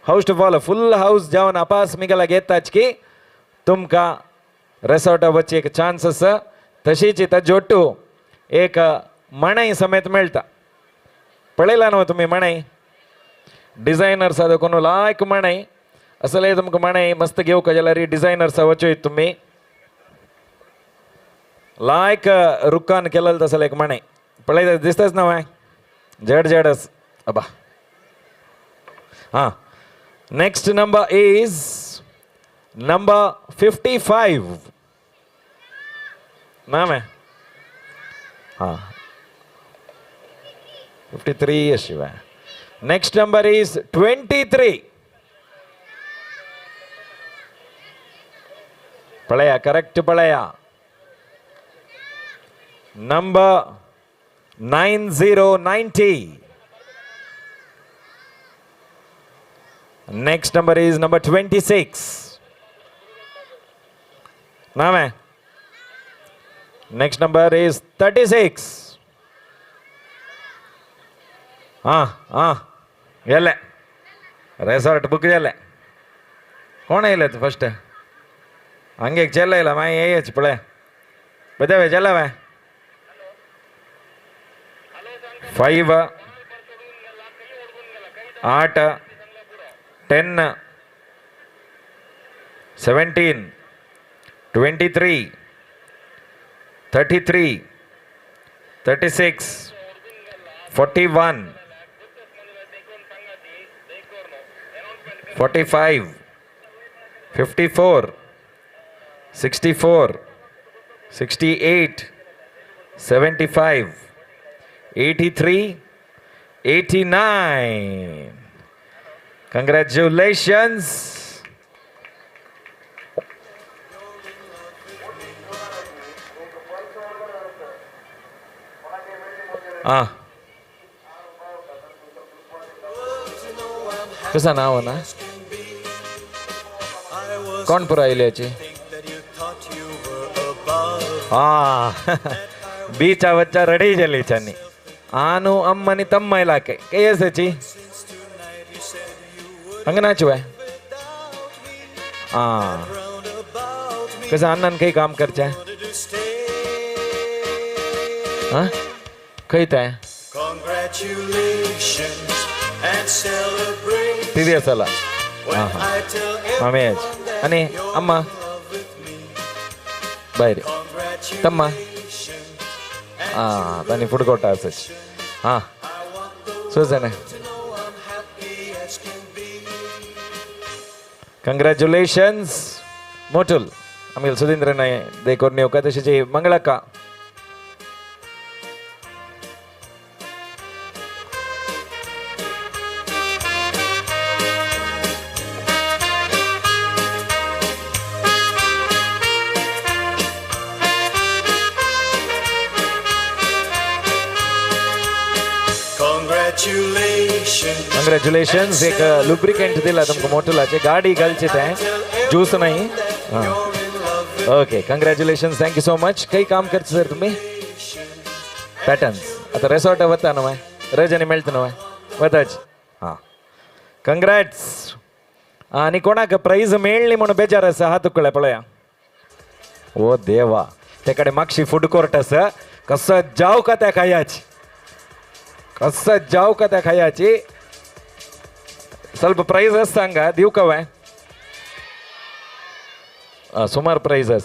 house to follow full house जावन अपास मिगेला घेताच की तुमकां रेसॉर्टा वचची एक चान्स आसा. तशीच ताजे ओट्टू एक मणई समेत मेळटा. पळयला न्हू तुमी मणई डिझायनर्स देखून लायक मणई असले तुमकां मणई मस्त घेवका जाल्यार डिझायनर्सा वचयत तुमी लायक रुखान केलेलं तसले एक मणई पळयता दिसताच ना हांवें जड जड आस अबा. हां next number is number 55. नाम है हां 53 शिवाय. Next number is 23. पळया करेक्ट पळया. Number 9090. Next number is number 26. नाम है. Next number is 36. हां हां गेले रेसॉर्ट बुक जालें. कोण येयले फर्स्ट हांगे एक चेलो येयला मागीर येयच पळय बरें चेला मागीर 5 8 10 17 23 33 36 41 45 54 64 68 75 83 89. Congratulations. Ah. कसं नाव ना कोण पुरा आयली हा बीचा वच्चा रेडी जाली चानी आनु अम्मानी तम्मा इलाके काय असायची हांगा नाचू हा. कसं अण्णान खंय काम करचें? Wanted to stay. हां, खंय तें? Congratulations and celebrate. T V आसाला. When हां हां I tell मामेयाची. everyone that आनी you're अम्मा? in love with me. भायर तम्मा. Congratulations. आं, तांणी फूड कोर्ट आसाची. हां, सुजन. To know I'm happy as can be. Congratulations Motul आमगेले सुधींद्र नाय देखून येवका. तशेंच मंगळाका. Congratulations. Congratulations. एक लुब्रिकेंट दिला तुमकां मोटुलाचे, गाडी घालचे तें ज्यूस नाही. हां, You're in love with okay, congratulations, thank you so much. काही काम करता सर तुम्ही? पॅटर्न्स. आता रेसॉर्ट वता न्हय, रजनी मेळटा न्हय, वताच. हां, कंग्रॅट्स. आनी कोणाक प्रायज मेळ्ळी म्हणून बेजार आसा, हात उकळ्या पळया. ओ देवा, ते कडेन मागशी फूड कोर्ट आसा, कसो जाव का त्या खायाची, कसो जाव का त्या खायाची. ಸ್ವಲ್ಪ ಪ್ರೈಸಸ್ सांगा दिवं का वय? सुमार प्राइजेस.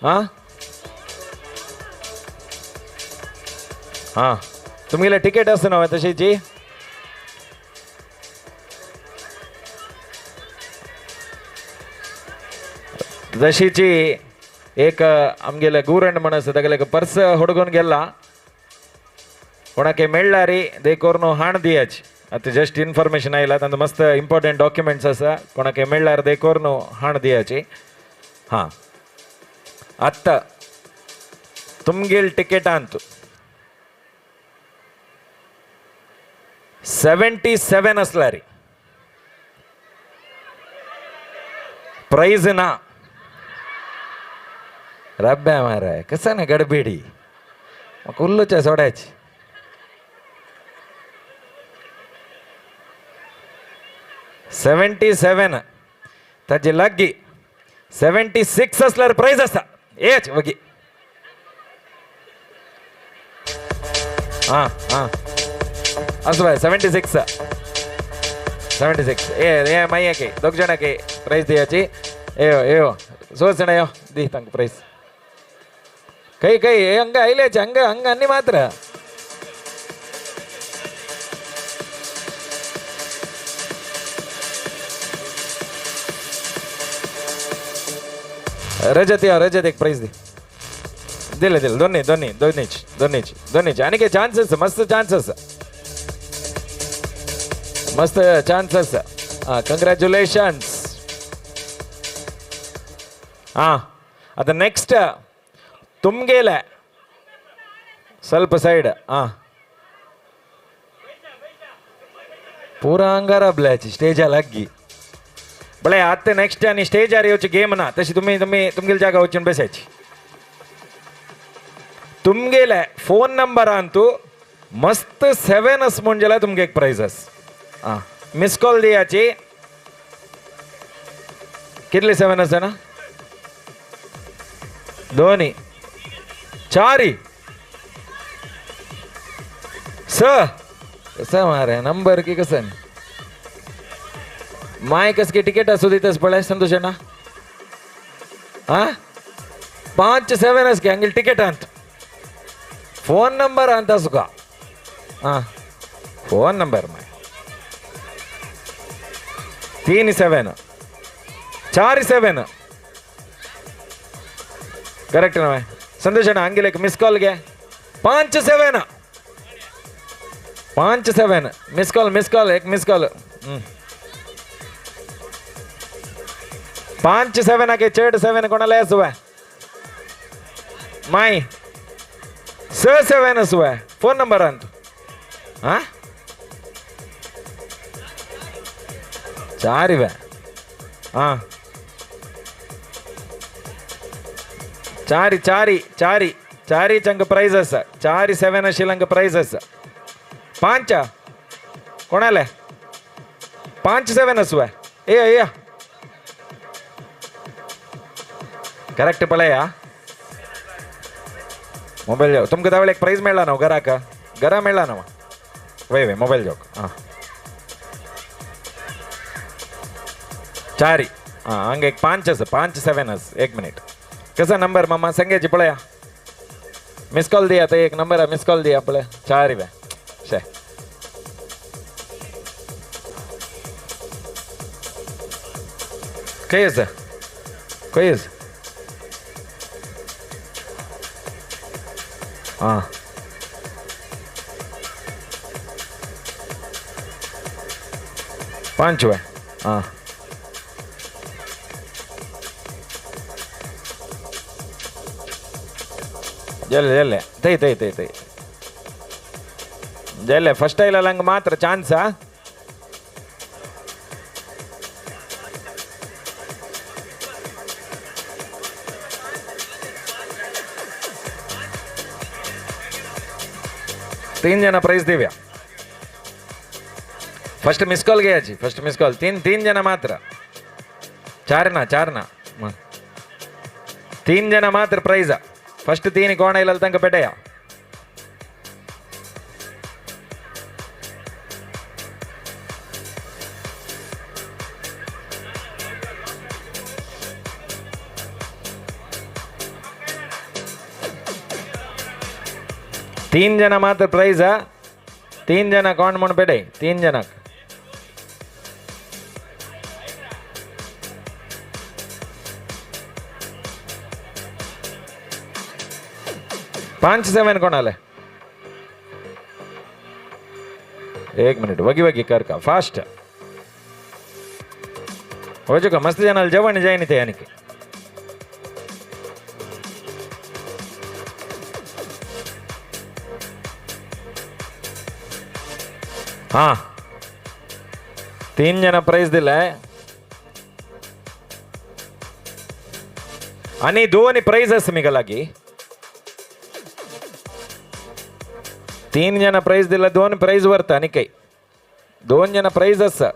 हां हां, तुमगेले तिकेट आसा न्हय तशीची? तशीची एक आमगेले गुरण म्हण आसा, तागेले पर्स हुडकून गेला, कोणाक मेळ्ळारी देखून हाण दियाची. आतां जस्ट इन्फॉर्मेशन आयला, तांचो मस्त इम्पॉर्टंट डॉक्युमेंट्स आसा, कोणाक मेळ्ळ्यार देखून हाण दियाची. हां, आत्तां तुमगेल टिकेटांत 77 आसल्यार प्रायज ना. रब्या माराय कसं ना गडबेडी, म्हाका उल्लूच्या सोडायची. 77 ताजे लागीं 76 आसल्यार प्रायज आसा. येच वगी. हां हां, आसूं बाय. 76, 76. ए ए माययाके दोग जाणांक प्रायज दियाची. येयो येयो सोचणा यो दी तांकां प्रायज. खंय खंय हांगा आयल्याचे, हांगा हांगा आनी मात्र. रजत या, रजत एक प्राइज दे. दिले दिले, दोन्ही दोन्ही दोन्हीच दोन्हीच दोन्हीच. आणि काही चान्सेस, मस्त चान्सेस, मस्त चान्सेस. हां, कंग्रॅच्युलेशन्स. हां, आता नेक्स्ट तुमगेले ಸ್ವಲ್ಪ ಸೈಡ್. हां, पुरा अंगार स्टेजा लागी बळे. आतां नेक्स्ट आनी स्टेजार येवची गेम ना, तशी तुमी तुमी तुमगेले जागा वचून बसायची. तुमगेले फोन नंबरान तूं मस्त 7 आस म्हूण जाल्यार तुमगे एक प्रायज आस. आं, मिस कॉल दियाची. कितले 7 आसा ना? दोनी चारी स कसं मारे नंबर की कसं माय कसके तिकेट असू दितस पळय संतोष अण्णा. हां, 5 7 असके हांगेले तिकेट अंत फोन नंबर अंत आसुका. हां, फोन नंबर my 3 7 4 7 correct ना संतोष अण्णा? हांगेले एक मिस कॉल घे. 5 7 5 7 मिस कॉल, मिस कॉल, एक मिस कॉल. 5 7 आके चड 7 कोणाला आसुवे my 6 7 आसुवे फोन नंबर अंत. हां, 4 वे. हां, चारी चारी चारी चारी चंग प्राइज आसा. 4 7 आशिल्ल्यांक प्राइज आसा. 5 कोणाले 5 7 आसुवे. ए ए करेक्ट पळया मोबायल जावक तुमकां त्या वेळार एक प्रायज मेळ्ळा न्हू घराक घरा मेळ्ळा न्हू वय वय मोबायल जावक आं चारी आं हांगा एक 5 आसा 5 7 आसा. एक मिनीट कसा नंबर मामा संगेची पळया मिस कॉल दिया तो एक नंबर आहे मिस कॉल दिया पळय 4 वे शे खंय आसा खंय आसा आं 5 वे आं जल्ले जल्ले तई तई तई तई जल्ले फर्स्ट आयला मात्र चान्स आ 3 जण प्राइज देऊया. फर्स्ट मिस कॉल घ्यायची फर्स्ट मिस कॉल 3 जण मात्र 4 ना 4 ना 3 जण मात्र प्राइज. फर्स्ट 3 कोण आयला तांकां पेटया. तीन जण मात्र प्राइज. 3 जण कोण म्हूण पेटय 3 जणांक. पांच 7 कोण आले? एक मिनिट वगी वगी कर का फास्ट वजू का मस्त जणाल जेवण जाय न्ही ते आनीक. हां 3 जण प्राइज दिलाय आणि 2 प्राइज आसा मिगा लागी. 3 जण प्राइज दिला 2 प्राइज वरता आणि काही 2 जण प्राइज आसा.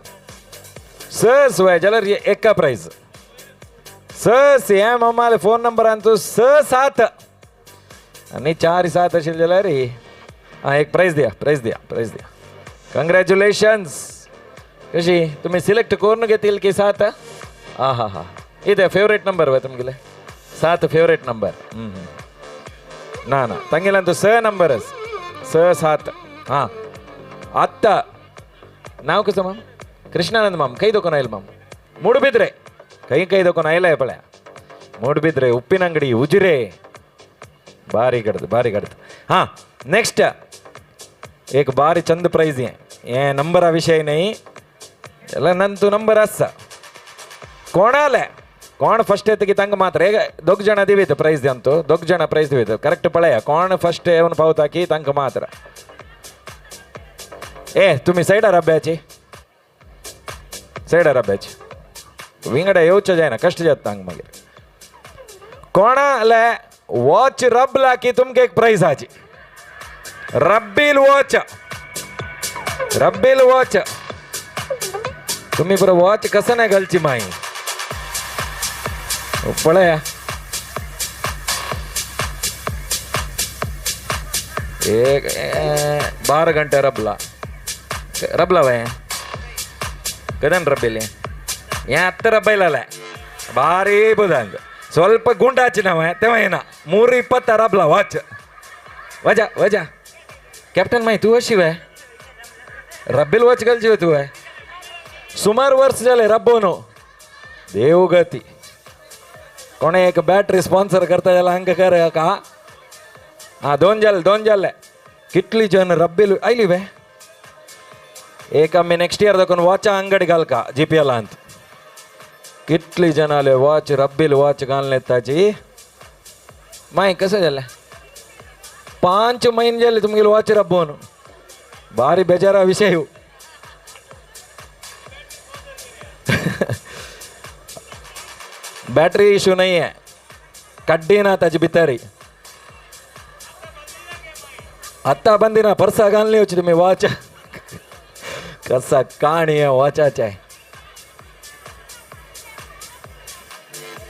6 वय जाल्यार एका प्राइज 6 हे मामाले फोन नंबर आनी 6 7 आनी 4 7 आशिल्ले जाल्यार हां एक प्राइज दिया प्राइज दिया प्राइज दिया. कंग्रॅच्युलेशन्स. कशी तुम्ही सिलेक्ट करून घेतील की 7? हां हां हां इथे फेवरेट नंबर वय तुमगेले 7 फेवरेट नंबर. ना ना तांगेल्यान तो 6 नंबरच 6 7. हां आत्ता नाव कसं माम? कृष्णानंद माम खंय दोकोन आयल माम? मूडबिद्रे खंय खंय दोकोन आयलाय पळया. मूडबिद्रे उप्पिनंगडी उजिरे बारी कडत बारी कडत. हां नेक्स्ट एक बारी चंद प्राइज हे नंबरा विषय नाही जाल्यार नंतू नंबर आसा कोणाले कोण फर्स्ट येता की तांकां मात्र एक 2 जाणां दिवीत प्राइज अंतू 2 जाणां प्राइज दिवीत करेक्ट पळया कोण फर्स्ट येवन पावता की तांकां मात्र. ए तुमी सायडार अभ्याची सायडार अभ्याची विंगडा येवचें जायना कश्ट जाता तांकां मागीर. कोणाले वॉच रबला की तुमकां एक प्राइज आहाची रब्बील वॉच रब्बील वॉच. तुम्ही पुरो वॉच कसं नाही घालची माई पळया. एक 12 घंटे रबला रबला वय कदन रब्बिले हे आत्ता रब्बैलाले भारी बुदांग ಸ್ವಲ್ಪ ಗುಂಡಾಚಿ ನಾವ तेव्हा 3:20 रबला वॉच. वजा वजा कॅप्टन माई तू अशी वय रब्बील वॉच घालची वय तू सुमार वर्स जाले रब्बोनो देवगती. कोणे एक बॅटरी स्पॉन्सर करता जाल्यार हांकां कर का. हां 2 जाले 2 जाले कितली जन रब्बील आयली वे. एक आमी नेक्स्ट इयर दाखोवन वॉचा अंगडी घालका GPL कितली जन आले वॉच रब्बील वॉच घालून येताची माय कसं जालें 5 महिने जाले तुमगेले वॉच रब्बोन भारी बेजारा विषय. बॅटरी इशू नाही आहे कड्डी ना ताची भितरी आत्ता बंदी ना परसा घालनी होची तुम्ही वॉच कसा काणी आहे वॉचाचे.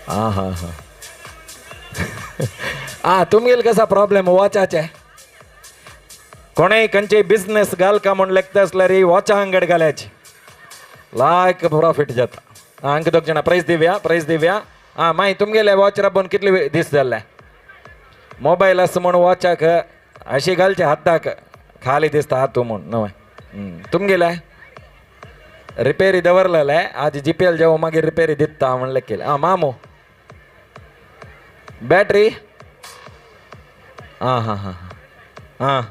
हां हां हां आ तुमगेल कसा प्रॉब्लेम वॉचाचे? कोणेय खंयचेय बिजनेस घालका म्हूण लेखता आसल्यार वॉचा अंगड घाल्याची लायक प्रॉफिट जाता. हांका दोग जाणां प्रायज दिवया, प्रायज दिवया. आं मागीर तुमगेले वॉच राबोवन कितले दीस जाल्ले? मोबायल आसा म्हूण वॉचाक अशी घालचे हाताक खाली दिसता हातू म्हूण न्हय. तुमगेले रिपेरी दवरलेले आज जी पी एल जेव मागीर रिपेरी दिता म्हणलें केलें. आं मामू बॅटरी. आं हां हां आं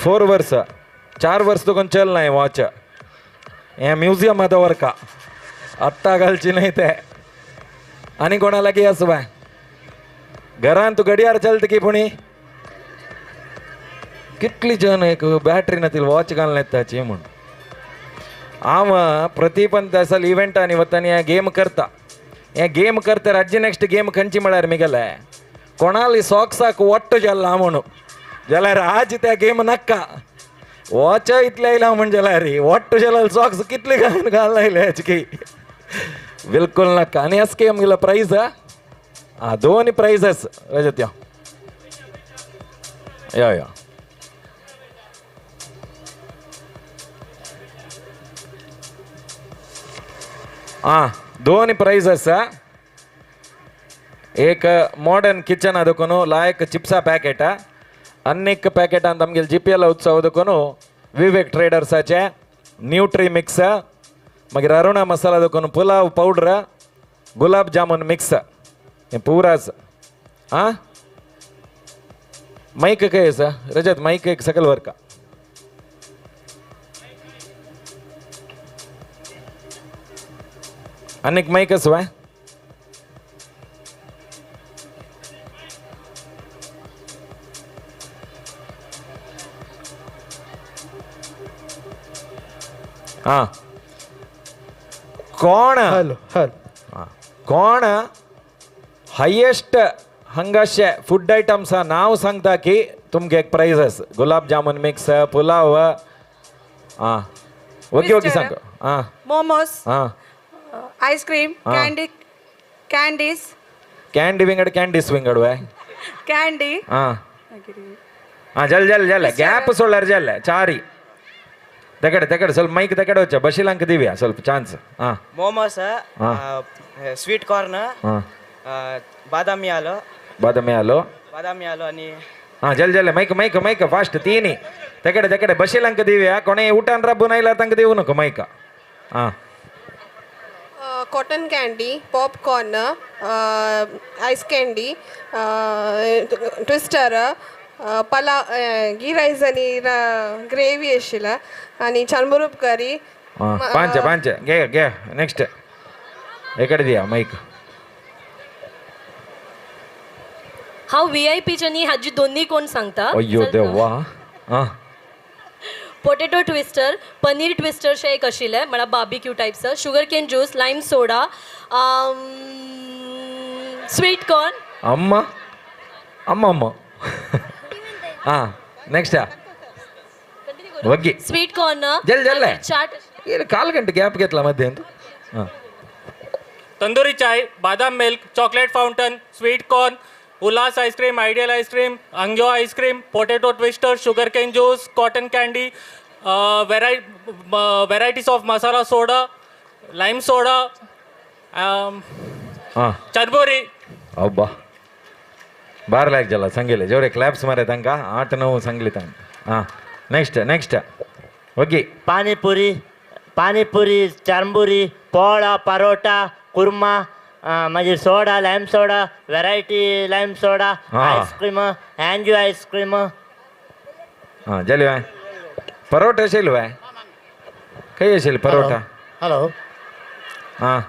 4 वर्स 4 वर्स तुका चल ना वॉच. हें म्युझियमा दवरका आत्तां घालची न्हय ते. आनी कोणा लागीं आसा बाय घरान तूं घडयाळ चलता की पुणी कितली जण एक बॅटरी ना ती वॉच घालून येताची म्हूण. हांव प्रतिपन असल इव्हेंटांनी वता आनी हें गेम करता. हें गेम करता राज्य नेक्स्ट गेम खंयची म्हळ्यार मिगेले कोणाली सॉक्साक वट्ट जाल्ला म्हणून जाल्यार आज त्या गेम नाका. वॉच इतलें आयला म्हण जाल्यार वट्ट जाल्यार सॉक्स कितले घालून घालून आयले हेचकी बिलकुल नाका. आनी एस के आमगेलो प्रायज आं दोन प्रायजस रजत यो यो यो. आं दोन प्रायज आसा. एक मॉडर्न किचन देखून लायक चिप्सा पॅकेट आनी एक पॅकेटान आमगेले जी पी एल उत्सव देखून विवेक ट्रेडर्साचे न्यूट्री मिक्स, मागीर अरुणा मसाला देखून पुलाव पावडर, गुलाब जामुन मिक्स हें पुरा आसा. आं मायक खंय आसा रजत? मायक एक सकयल व्हरका. आनीक मायक आसा बाय? आं कोण हॅलो हॅलो कोण हायेस्ट हंगाशे फूड आयटम्स नांव सांगता की तुमगे एक प्रायज आसा. गुलाब जामुन मिक्स, पुलाव. आं ओके ओके सांग. आं मोमोज, आं आयस्क्रीम, कॅन्डी, कॅन्डीज. कॅन्डी विंगड कॅन्डीज विंगड वय कॅन्डी. आं आं जल जल जल ग्याप सोडल्यार जल चारी तेकडे तेकडे ಸ್ವಲ್ಪ ಮೈಕ್ ತೆಕಡೆ ವಚ್ಚ ಬಶೀಲಂಕ ದಿವ್ಯಾ ಸ್ವಲ್ಪ ಚಾನ್ಸ್. ಹಾಂ ಮೋಮೋಸ್, ಸ್ವೀಟ್ ಕಾರ್ನ್, ಬಾದಾಮಿ ಹಾಲು, ಬಾದಾಮಿ ಹಾಲು, ಬಾದಾಮಿ ಹಾಲು ಅನಿ. ಹಾಂ ಜಲ್ ಜಲ್ ಮೈಕ್ ಮೈಕ್ ಮೈಕ್ ಫಾಸ್ಟ್ ತೀನಿ ತೆಕಡೆ ತೆಕಡೆ ಬಶೀಲಂಕ ದಿವ್ಯಾ ಕೊನೆ ಊಟನ್ ರಬ್ಬು ನೈಲ ತಂಕ ದಿವ್ನಕ ಮೈಕ್. ಹಾಂ cotton candy, popcorn, ice candy, twister, pulao, ghee rice आनी ग्रेवी आशिल्ला आनी चनबरूप करी. पांच पांच घे घे नेक्स्ट एकडे दिया माईक. हांव व्ही I पीच्यांनी हाजी दोन्ही कोण सांगता. अय्यो देवा. आं पोटेटो ट्विस्टर, पनीर ट्विस्टर शे एक आशिल्लें म्हळ्यार barbecue types, sugar cane juice, lime soda, sweet corn. अम्मा अम्मा अम्मा. हां नेक्स्ट वग्गी स्वीट कॉर्न जल जल चाट. काल गंटे गॅप घेतला मध्ये. हां तंदूरी चाय, बादाम milk, chocolate fountain, sweet corn, Ulhas ice cream, ideal ice cream, अंग्यो ice cream, potato twister, sugar cane juice, cotton candy, varieties of masala soda, lime soda, चरबोरी. अब्बा बार लायक जाला सांगितले जेवढे क्लॅप्स मारे तांकां 8 9 सांगली तांकां. हां next next okay. Panipuri, panipuri, चरमुरी, पोळा, परोटा, कुर्मा, मागीर soda, lime soda, variety lime soda, ice cream, हँज्यू ice cream. हां जाली बाय. परोटा असेल बाय खंय असेल परोटा? हॅलो. हां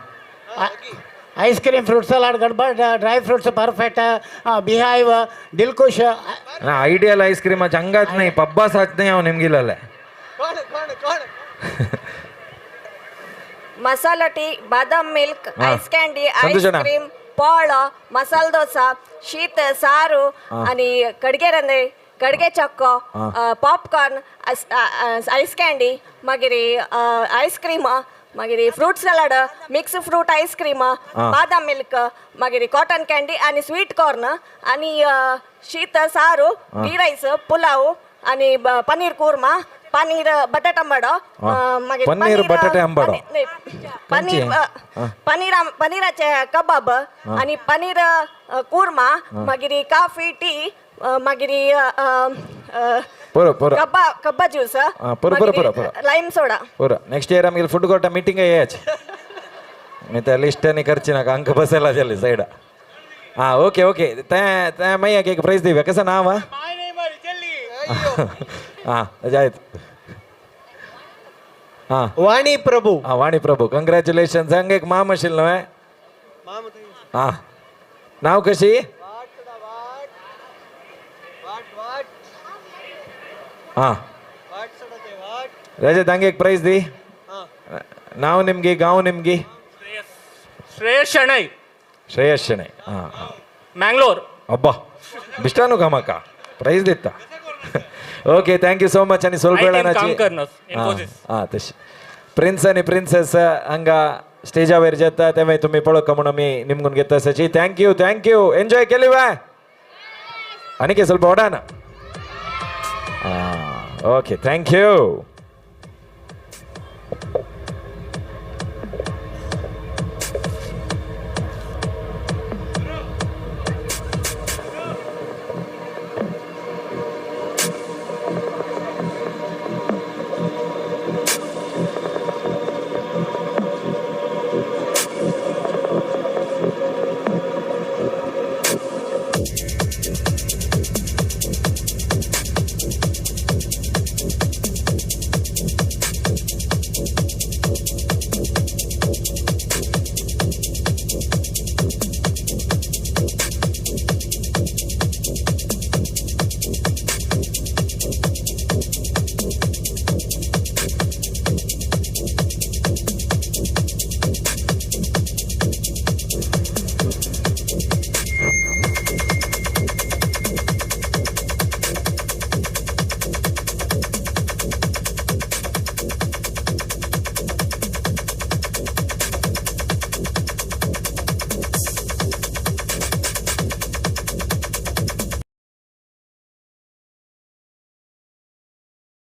आइसक्रीम, फ्रूट सलाड, गडबड, ड्राय फ्रूट्स परफेक्ट, बिहाइव, दिलकुश. ना आयडियल आइसक्रीमाच्या अंगात नाही पब्बा साच नाही हांव निमगिलेलें. मसाला टी, बादाम मिल्क, आइस कॅन्डी, संतोष अण्णा. आइसक्रीम, पोळ, मसाला डोसा, शीत सारू आणि कडगे रंदे, कडगे चक्को, पॉपकॉर्न, आइस कॅन्डी, मागीर आइसक्रीम, मागीर fruit salad, mix fruit ice cream, बादाम मिल्क, मागीर कॉटन कॅन्डी आनी स्वीट कॉर्न आनी शीत सारू, घी रायस, पुलाव आनी पनीर कुर्मा, पनीर बटाट आंबाडो, मागीर पनीर बटाटे आंबाडो. पनीर पनीर पनीराचे कबाब आनी पनीर कुर्मा, मागीर काफी टी, मागीर पुरो पुरो कब्बा कब्बा ज्यूस, पुरो पुरो पुरो पुरो लायम सोडा. पुरो. नेक्स्ट इयर आमगे फूड कोर्टा मीटिंग यायची. मी त्या लिस्ट आनी करची नाका, अंक बसायला जाले सायडा. हां ओके ओके. ते ते मागीर एक प्रायज दिवया. कसं नाव? हां जायत. हां वाणी प्रभू. हां वाणी प्रभू, कंग्रॅच्युलेशन्स. हांगा एक माम आशिल्लो न्हय? हां, नाव कशी? हां रजत, हांगा एक प्रायज दी. नाव निमगी, गांव निमगी? श्रेयस शणै. श्रेयस शणै. हां हां, मँगलोर. अब्बा बिश्टानु कामाका प्रायज दिता. Okay, thank you so much. आनी ಸ್ವಲ್ಪ काम करना इन्फोसिस. हां तशी प्रिन्स आनी प्रिन्सेस हांगा स्टेजावेर जाता तेव्हा तुमी पळोवका म्हणून आमी निमगून घेता सची. Thank you thank you. Enjoy केली वा आनी ಸ್ವಲ್ಪ ಹೊಡಾನ. Okay, thank you.